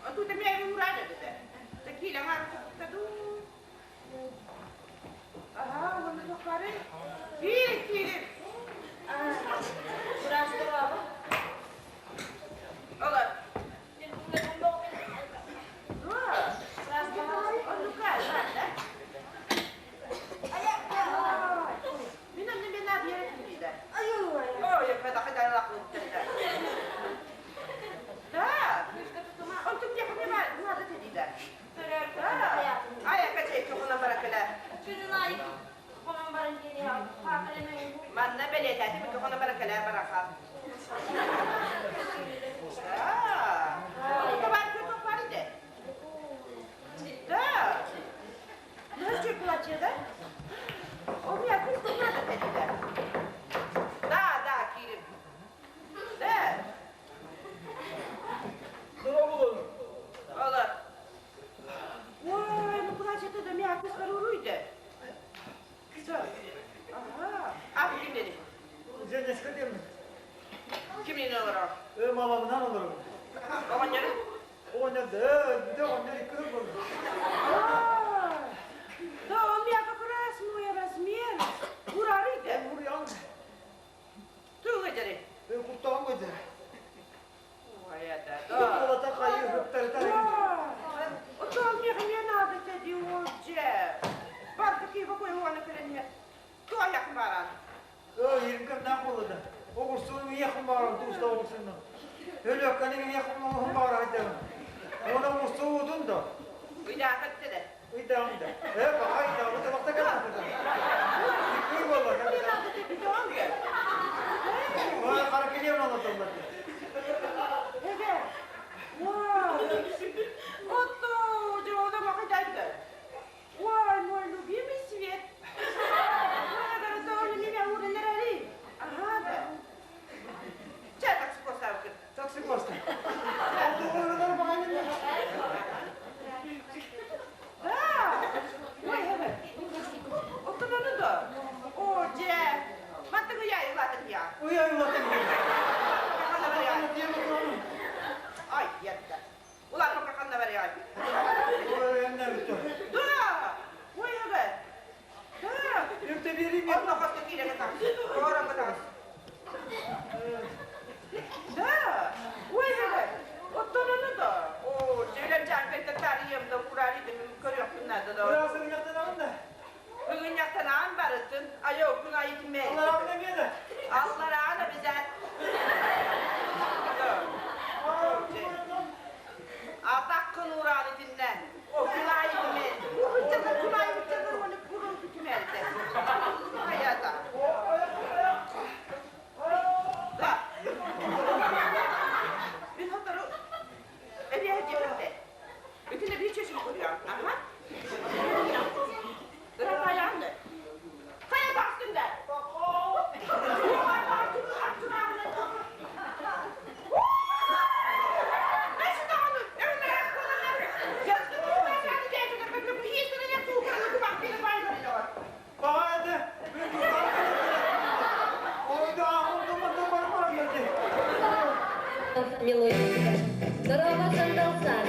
Отута миэхэ уураа дэтэ. Киилэҥ аарта дуу. Аһаа, уонна туох баарый? Киирин, киирин. Быраастар Олор. Дуо? Бакы Да, онтум надо тедида. Да. Ай, акачай көхүнэ баракала. Манна бэлиэтэти көхүнэ баракала бараха. Да. Табар көтөх бар иде. Да. Ну, что плачет, да? У меня куртку надо тедида. Да, да, Кирилл. Да. Дорооболоруҥ. Ола. Ой, ну плачет это мягко скоруруйда. Ага. А ким dedi? Женечка диэммин. Кимнин олорор? Маламынан олоробун. Оҕонньору? Оҕонньор да, бүтэ оҕонньор икки сыл буолла. Да, он меня как раз мой размер. Урарыйда. Уруйаҕын. Туга дери? Куртаҕым көтөр. Ой, это да. Олата хайы ыһыктарытар. Отол мне надо теди уже. Бар какие какой он кэлэн Туох баран? Иримкем наах буолла да. Оҕурсуун ийэхин баҕарам тууста оҕурсунна. Өлүөккэни ийэхин оҕуһун баҕара сылдьабын. Уонна оҕурсуутун да. Ыйдаахат да. Ыйдаҕым да. Э, баха ыйдаҕы табахта кэлэн Икки буолла. Ой, хара килиэм олотоллор. Эге. Вау. Отто, дьоно баха Ой, мой любимый цвет. Ой, говорит, меня урыннарали. Ага, да. Чэ, такси поставка. Такси коста. Алдыгылар бағанын. Да. Ой, эбэ. Оттон ону да. О, дьэ. Маттыгы я илатын я. Ой, ой, улатын. Ай, ятта. Улар ханна барыай. Ой, эмне бүтү. Да. Ой, эбэ. Да. Эмте берейин. Онно хосто киирэ тахс. Орон тахс. Да. Ой, эбэ. Оттон ону да. О, дьэ жан тарыйым да урали да көрүөхпүн наада да. Быраасың яктанагын да. Бүгүн яктанаан барытын. Айо, күн айытын Алларағын эмиэ да. Аллараана бизат. Атаккын ураны тиннен. О, күн айытын. Күн айытын оны курун күтүмэлде. Хаята. Да. Мин хотору эбиэ диэбэтэ. Бүтүнэ бир чөчүм куруян. Аха. Ырапаянды. Кая бастың да? Баға Ойда ағым бар келді. Мелодика. Дорога сандалсан.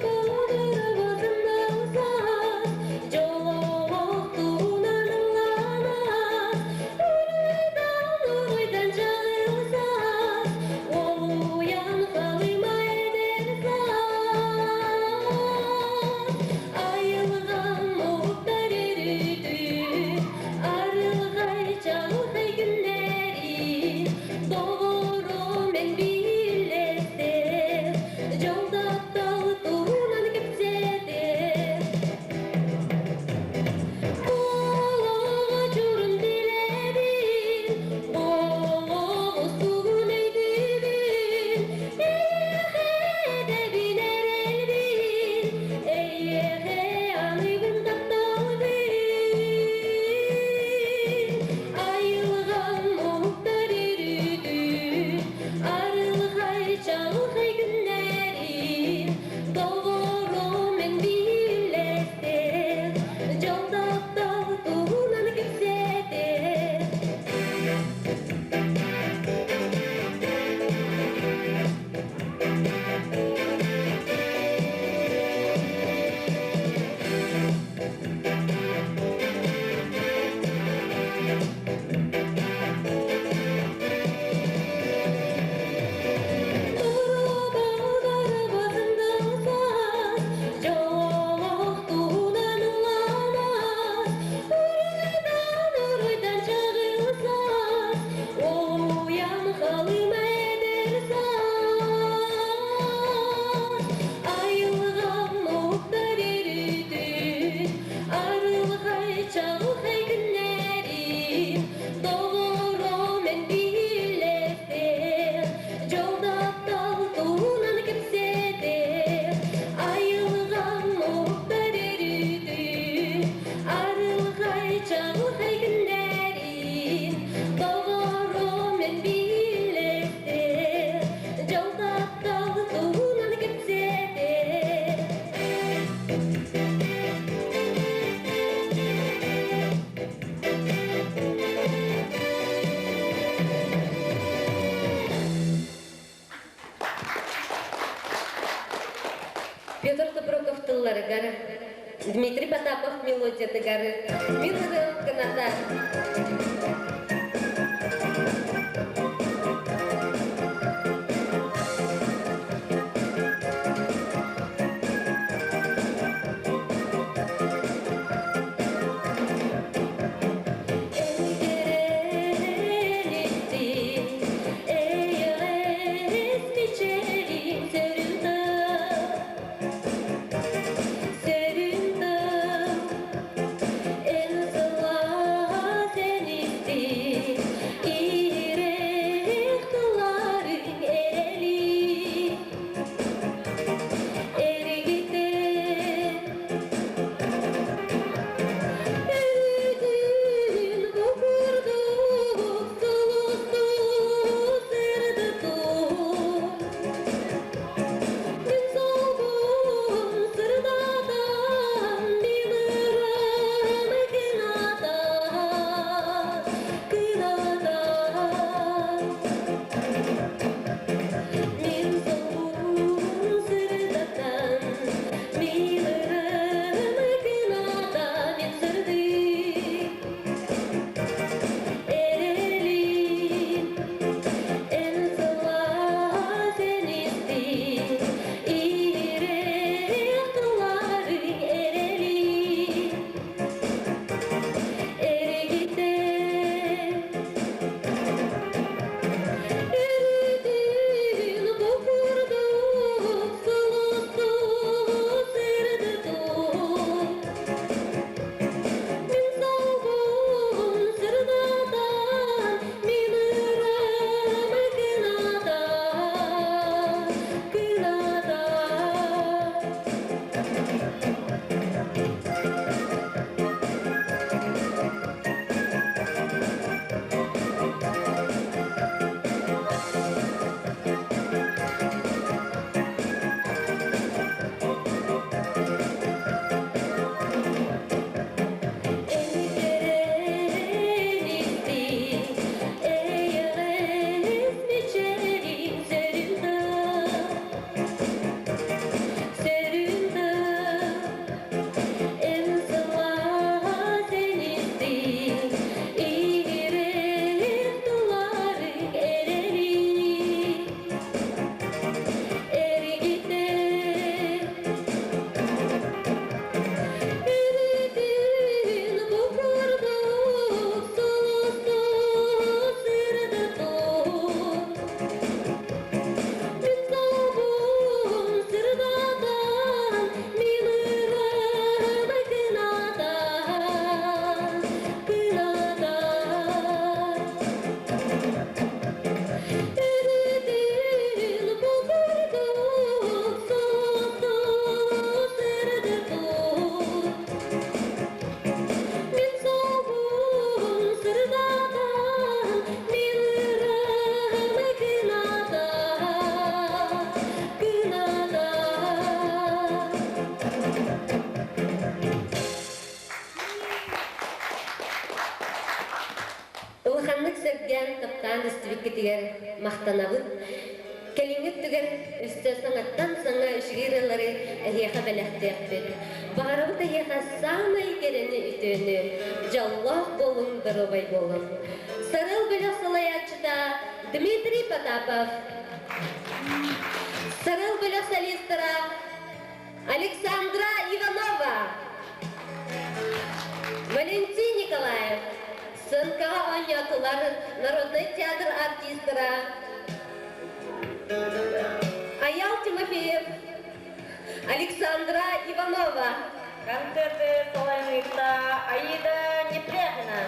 Дорога сандалсан, жолоктунан ыланас, Уруйдан, уруйдан жагылсас, Олуян. Дмитрий Потапов мелодиятыгар Мин ырыам кыната. Өрүүтүн бу курдук сулустуу сырдатуу Мин солбун сырдатан мин ырам кыната, кыната. Мин солбун сырдатан мин ырам кыната, мин сырдык эрэлим. Эн сылаас эн истиҥ иһирэх тылларыҥ эрэлим эргитэр. Өрүүтүн бу курдук сулустуу сырдатуу Мин солбун сырдатан мин ырам кыната, кыната. Эн истиҥ, эйэҕэс мичээриҥ сөрүн сөрүн Эн сылаас эн истиҥ, иһирэх туларыҥ эрэлиҥ эргитэр. Өрүүтүн бу курдук сулустуу сырдатуу Мин солбун сырдатан мин ырам кыната, кыната. Өрүүтүн бу курдук сулустуу сырдатуу Мин солбун сырдатан мин ырам кыната, кыната. Улаханнык сэргээн, таптаан истибиккитигэр махтанабыт. Кэлиҥҥи өттүгэр өссө саҥаттан саҥа үчүгэй ырыалары эһиэхэ бэлэхтиэхпит. Баҕарабыт эһиэхэ саамай кэрэни үтүөнү, дьоллоох буолуҥ, доруобай буолуҥ. Сарыал бөлөх салайааччыта Дмитрий Потапов. Сарыал бөлөх солистара Александра Иванова, Валентин Николаев, сценкаҕа оонньоотулар народнай театр артистара Аял Тимофеев, Александра Иванова. Концерты салайын ыытта Аида Непряхина.